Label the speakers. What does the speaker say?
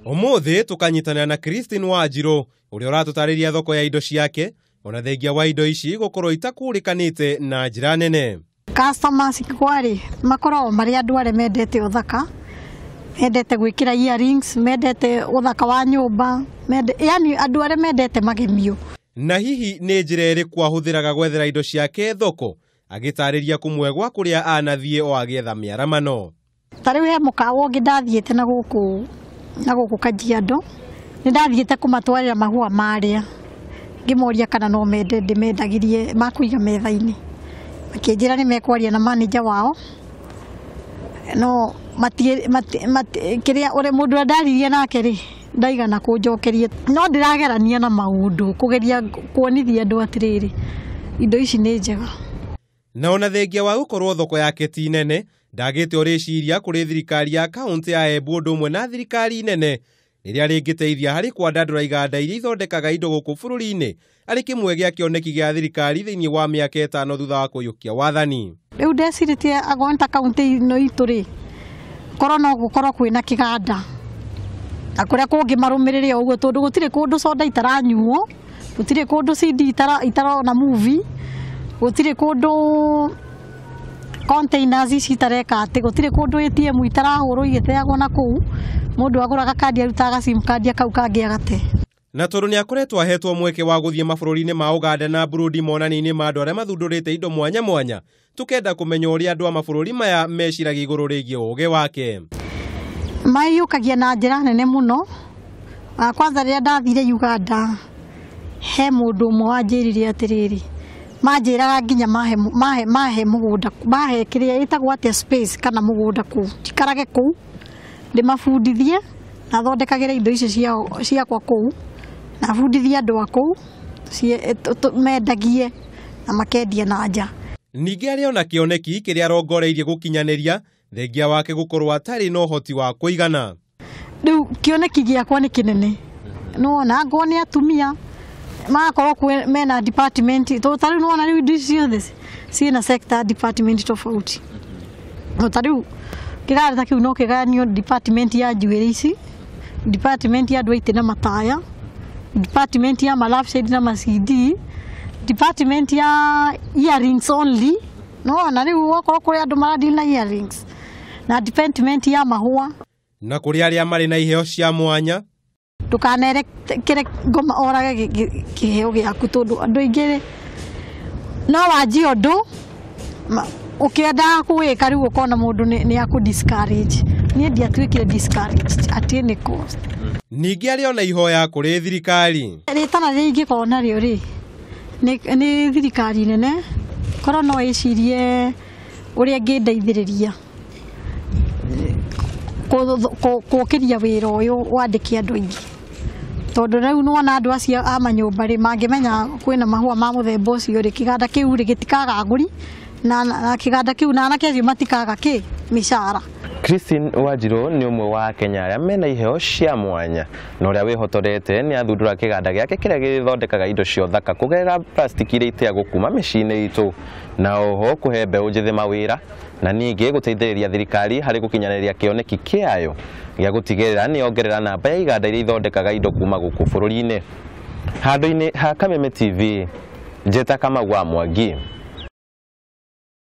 Speaker 1: Ũmũthĩ tũkanyitanĩra na Christine Wanjirũ ũrĩa ũratũtarĩria thoko ya indo ciake ona thengia wa indo ici gũkorwo itakũrĩkanĩte na njĩra nene.
Speaker 2: Customers kwarĩ makoragwo marĩ andũ arĩa mendete ũthaka, mendete gwĩkĩra earrings, mendete ũthaka wa nyũmba, yani andũ arĩa mendete magemio.
Speaker 1: Na hihi nĩ njĩra ĩrĩkũ ahũthĩraga gwethera indo ciake thoko, agĩtarĩria kũmwe gwa kũrĩa anathiĩ o agĩetha mĩaramano.
Speaker 2: Ta rĩu he mũkawa ũngĩ ndathiĩte na gũkũ Kajiado, nĩ ndathiĩte kũmatwarĩra mahũa marĩa, ngĩmoria kana no mende ndĩmendagirie makũiga metha-inĩ. Makĩnjĩra nĩ mekwaria na manager wao, no kĩrĩa ũrĩa mũndũ ũrĩa ndaririe nake rĩ ndaigana kũnjokeria. No ndĩragerania na maũndũ kũgeria kuonithia andũ atĩrĩrĩ, indo ici nĩ njega.
Speaker 1: Na ona thengia wa gũkorwo thoko yake ti nene, ndagĩte ũrĩciria kũrĩ thirikari ya kaũntĩ ya Embu ũndũ ũmwe na thirikari nene rĩrĩa rĩngĩteithia harĩ kwandandũra iganda iria ithondekaga indo gũkũ bũrũri-inĩ arĩ kĩmwe gĩa kĩoneki gĩa thirikari thĩinĩ wa mĩaka 5 thutha wa kũiyũkia wathani.
Speaker 2: Rĩu ndecirĩtie akorwo ta kaũntĩ ĩno itũ rĩ, korwo no gũkorwo kwĩna kĩganda na kũrĩa kũngĩ marũmĩrĩre o ũguo, tondũ gũtirĩ kũndũ soda itaranyuo, gũtirĩ kũndũ CD itarona movie, gũtirĩ kũndũ containers ici itareka atĩ, gũtirĩ kũndũ ATM itarahũrwo igĩteagwo na kũu, mũndũ agũraga kandi arutaga sim card kau kangĩ agate.
Speaker 1: Na tondũ nĩ akoretwo ahetwo mweke wa gũthiĩ mabũrũri-inĩ ma Uganda na Burundi monanio-inĩ ma andũ arĩa mathundũrĩte indo mwanya mwanya, tukenda kũmenya ũrĩa andũ a mabũrũri maya meciragia igũrũ rĩgiĩ ũũgĩ wake.
Speaker 2: Maiyũkagia na njĩra nene mũno. Kwanza rĩrĩa ndathire Uganda, he mũndũ ũmwe wanjĩrire atĩrĩrĩ, manjĩraga nginya mahe mũgũnda, mahe kĩrĩa ĩtagwo atĩa space kana mũgũnda kũu, njikarage kũu ndĩmabundithie na thondekagĩre indo icio ciakwa kũu, na bundithie andũ a kũu mendagie na makendia na nja.
Speaker 1: Ningĩ arĩ ona kĩoneki kĩrĩa arongoreirie gũkinyanĩria thengia wake gũkorwo atarĩ na ũhoti wa kũigana.
Speaker 2: Rĩu kĩoneki gĩakwa nĩ kĩnene, nĩwona ngorwo nĩ atumia magakorwo mena department, tondũ ta rĩu nĩwona rĩu indo ici ciothe ciĩna sector department tofauti. No ta rĩu kĩganda ta kĩu no kĩgayanio department ya njuĩrĩ ici, department ya andũ a itĩ na mataya, department ya ma lampshade na ma CD, department ya earrings only. Nĩwona rĩu okorwo kũrĩ andũ maradeal na earrings, na department ya mahũa.
Speaker 1: Na kũrĩ arĩa marĩ na iheo cia mwanya,
Speaker 2: ndũkanerekere ngoma orage kĩheo gĩaku, tondũ andũ aingĩ no wanjie ũndũ ũkĩendaga kũwĩka rĩu ũkona mũndũ nĩ akũ discourage. Niĩ ndiatuĩkire discouraged at any cost.
Speaker 1: Ningĩ arĩ ona ihoya kũrĩ thirikari.
Speaker 2: Rĩtana rĩrĩa ingĩkorwo narĩo rĩ, nĩ thirikari nene, korwo no ĩcirie ũrĩa ĩngĩndeithĩrĩria kũũkĩria wĩra ũyũ wandĩke andũ aingĩ, tondũ rĩu nĩwona andũ acio a manyũmba rĩ mangĩmenya kwĩna mahũa ma mũthemba ũcio rĩ, kĩganda kĩu rĩ gĩtikaga agũri, na kĩganda kĩu na anake acio matikaga kĩ mĩcara.
Speaker 3: Christine Wanjirũ nĩ ũmwe wa Kenya arĩa mena iheo cia mwanya na ũrĩa wĩhotorete nĩ athundũra kĩganda gĩake kĩrĩa gĩthondekaga indo cia ũthaka kũgerera plastiki iria iteagwo kuma mĩciĩ-inĩ itũ, na oho kũhe mbeũ njĩthĩ mawĩra na ningĩ gũteithĩrĩria thirikari harĩ gũkinyanĩria kĩoneki kĩayo gĩa gũtigĩrĩra nĩ yongerera namba ya iganda iria ithondekaga indo kuma gũkũ bũrũri-inĩ. Handũ-inĩ ha Kameme TV, Njeta Kamau wa Mwangi.